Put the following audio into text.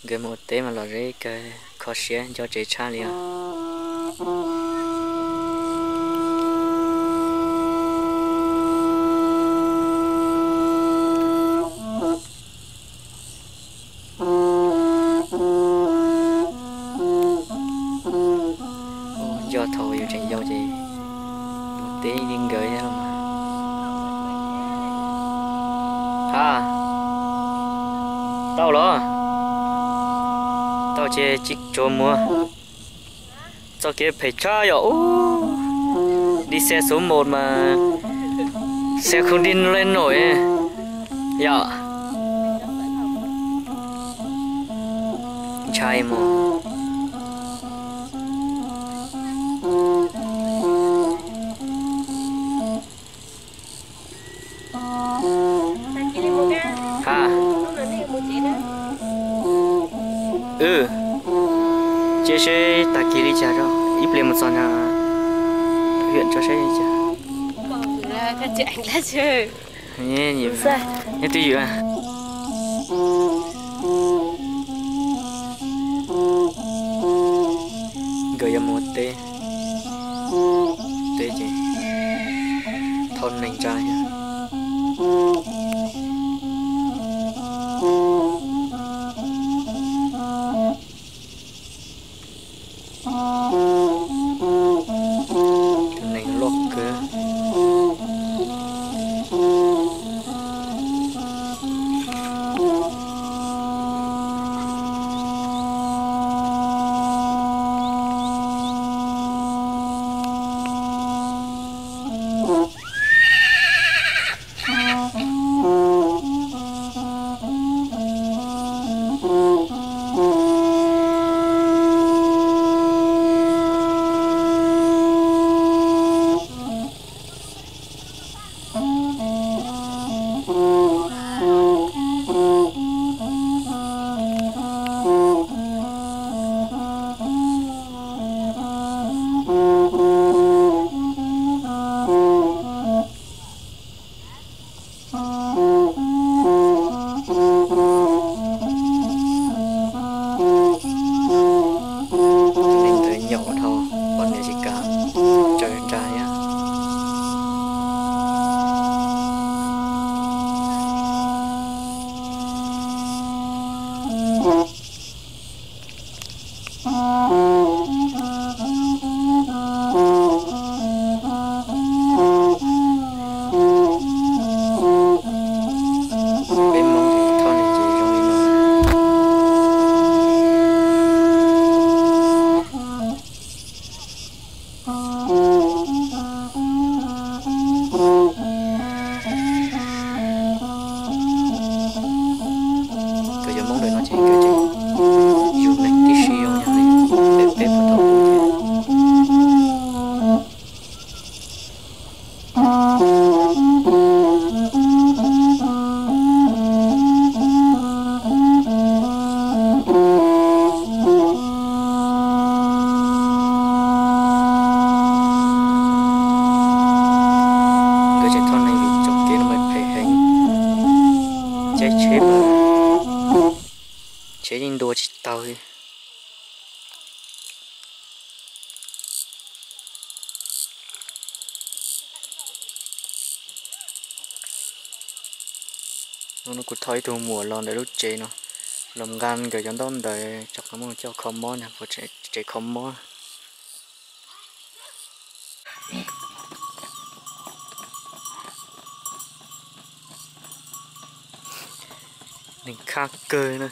Nkawd mus ua teb mas los zeb kawg, kho siab nco tsev tshaj li os. Nco thaum yus tseem yau ces mus teb li nkawd thiab los mas. Ha, tau los? Tau ces tsis tshua muaj. Txoj kev phem tshaj yom. Ub, đi xe số một mà xe không đi lên nổi yom. Ntshai mus. Ha. Cia seb tag kis li cas tso, ib pliag mus txog nram huyện tso seb li cas. Nyob twj ywm. Nkawd yuav mus ua teb, teb ces thauj neeg tsa thiab. Tus neeg loj kawg. Tus neeg ntawd nyaum dhau, poj niam tsis kam tsaws nra thiab. Peb Hmoob ces thauj neeg ces zoo li no. Nkawd cov Hmoob ntawm no ces nkawd ces yug neeg tib si zoo yam li peb peb puag thaum ub thiab. Nkawd tseem thauj neeg vim tsoom kev no mas phem heev, caij tsheb mas tsheb yeej ntua tsis tau li. Hnub no kuv thauj ib tug muam los ntawm lub tsev no, los nqa nkawd cov ntaub ntawv rov qab mus coj kho mob na, puas tseem kho mob. Neeg khab kawg na.